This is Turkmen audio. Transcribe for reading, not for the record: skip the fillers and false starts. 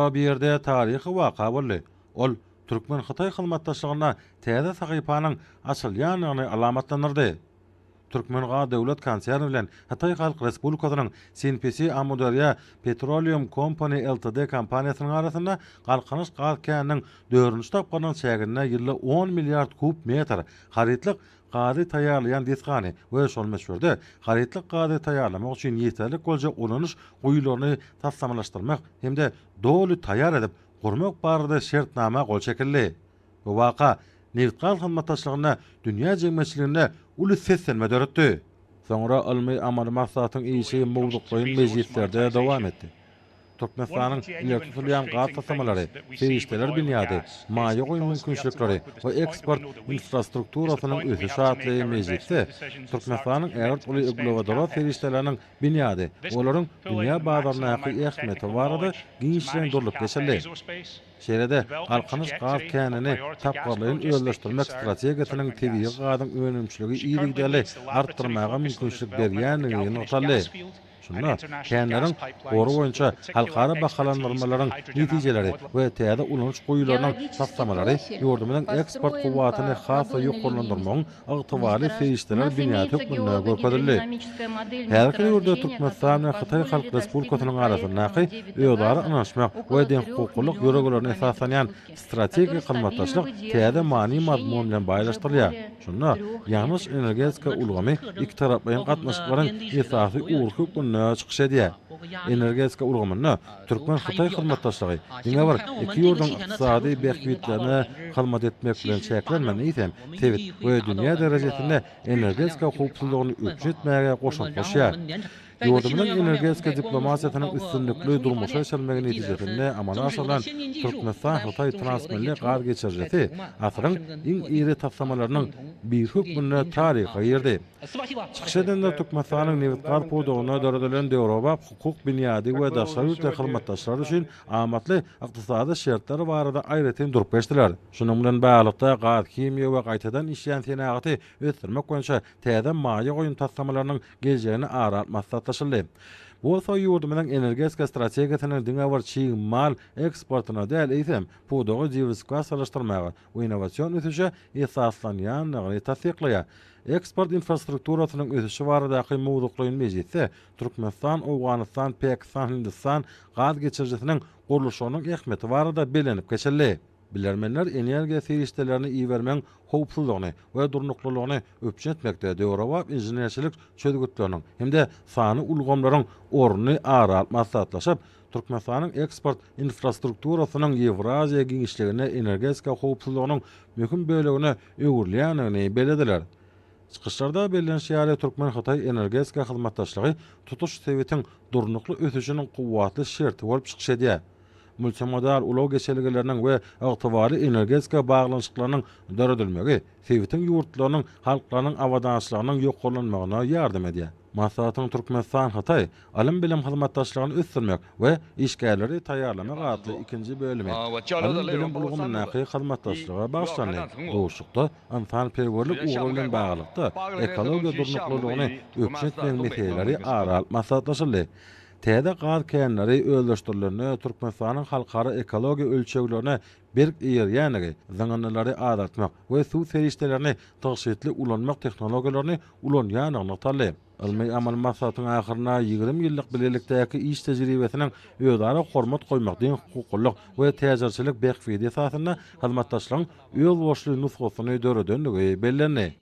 Soňra bu ýerde taryhy waka boldy. Ol türkmen-hytaý hyzmatdaşlygynda täze sahypanyň açylýandygyny alamatlandyrdy. Türkmengaz döwlet konserni bilen Hytaý Halk Respublikasynyň CNPC Amuderýa Petroleum Company Ltd kompaniýasynyň arasynda Galkynyş gaz käniniň dördünji tapgyrynyň çäginde ýylda on milliard kub metr harytlyk gazy taýýarlaýan desgany we şol möçberde harytlyk gazy taýýarlamak üçin ýeterlik boljak ulanyş guýularyny taslamalaşdyrmak hem-de doly taýýar edip gurmak barada şertnama gol çekildi. Bu waka nebitgaz hyzmatdaşlygynda dünýä jemgyýetçiliginde uly seslenme döretdi. Soňra ylmy-amaly maslahatyň işi mowzuklaýyn mejlislerde dowam etdi. Türkmenistanyň ileri tutulýan gaz taslamalary, serişdeler binýady, maýa goýum mümkinçilikleri we eksport infrastrukturasynyň ösüşi atly mejlisde Türkmenistanyň ägirt uly uglewodorod serişdeleriniň binýady we olaryň dünýä bazaryndaky ähmiýeti barada giňişleýin durlup geçildi. Şeýle-de, Galkynyş gaz känini tapgyrlaýyn özleşdirmek strategiýasynyň tebigy gazyň önümçiligi yzygiderli artdyrmaga mümkinçilik berýändigi nygtaldy. Şunda känleriň gory boýunça halkara bahalandyrmalaryň netijeleri we täze ulanyş guýularynyň taslamalary ýurdumyzyň eksport kuwwatyny has-da ýokarlandyrmagyň ygtybarly serişdeler binýady hökmünde görkezildi. Häzirki döwürde Türkmenistan bilen Hytaý Halk Respublikasynyň arasyndaky özara ynanyşmak we deňhukuklylyk ýörelgelerine esaslanýan strategik hyzmatdaşlyk täze many-mazmun bilen baýlaşdyrylýar. Şunda ýangyç-energetika ulgamy ikitaraplaýyn gatnaşyklaryň esasy ugry hökmünde çykyş edýär. Energetika ulgamynda türkmen-hytaý hyzmatdaşlygy diňe bir iki ýurduň ykdysady bähbitlerine hyzmat etmek bilen çäklenmän, eýsem, sebit we dünýä derejesinde energetika howpsuzlygyny üpjün etmäge goşant goşýar. Ýurdumyzyň energetika diplomatiýasynyň üstünlikli durmuşa geçirilmegi netijesinde amala aşyrylan Türkmenistan-Hytaý transmilli gaz geçirijisi asyryň iň iri taslamalarynyň biri hökmünde taryha girdi. Çykyş edenler Türkmenistanyň nebitgaz pudagynda döredilen döwrebap hukuk binýady we daşary ýurtly hyzmatdaşlar üçin amatly ykdysady şertler barada aýratyn durup geçdiler. Şunuň bilen baglylykda, gaz-himiýa we gaýtadan işleýän senagaty ösdürmek boýunça täze maýa goýum taslamalarynyň geljegini ara alyp maslahatlaşyldy. Bu bolsa ýurdumyzyň energetika strategiýasynyň diňe bir çig mal eksportyna däl, eýsem, pudagy diwersifikasiýalaşdyrmaga we innowasion ösüşe esaslanýandygyny tassyklaýar. Eksport infrastrukturasynyň ösüşi baradaky mowzuklaýyn mejlisde Türkmenistan, Owganystan, Pakistan, Hindistan gaz geçirijisiniň gurluşygynyň ähmiýeti barada bellenip geçildi. Bilermenler energiýa serişdelerini ibermegiň howpsuzlygyny we durnuklylygyny üpjün etmekde döwrebap inženerçilik çözgütleriniň hem-de sanly ulgamlaryň ornuny ara alyp maslahatlaşyp, Türkmenistanyň eksport infrastrukturasynyň Ýewraziýa giňişliginde energetika howpsuzlygynyň möhüm bölegine öwrülýändigini bellediler. Çykyşlarda bellenişi ýaly, türkmen-hytaý energetika hyzmatdaşlygy tutuş sebitiň durnukly ösüşiniň kuwwatly şerti bolup çykyş edýär. Multimodal ulag geçelgeleriniň we ygtybarly energetika baglanyşyklarynyň döredilmegi sebitiň ýurtlarynyň halklarynyň abadançylygynyň ýokarlanmagyna ýardam edýär. Maslahatyň Türkmenistan-Hytaý, ylym-bilim hyzmatdaşlygyny ösdürmek we işgärleri taýýarlamak atly ikinji bölümi ylym-bilim ulgamyndaky hyzmatdaşlyga bagyşlandy. Duşuşykda ynsanperwerlik ugry bilen baglylykda ekologiýa durnuklylygyny üpjün etmegiň meseleleri ara alyp maslahatlaşyldy. Täze gaz känleri özleşdirilende Türkmenistanyň halkara ekologiýa ölçeglerine berk eýerýändigi, zyňyndylary azaltmak we suw serişdelerini tygşytly ulanmak tehnologiýalaryny ulanýandygy nygtaldy. Ylmy-amaly maslahatyň ahyrynda 20 ýyllyk bilelikdäki iş tejribesiniň özara hormat goýmak, deňhukuklylyk we täjirçilik bähbidi esasynda hyzmatdaşlygyň özboluşly nusgasyny döredendigi bellendi.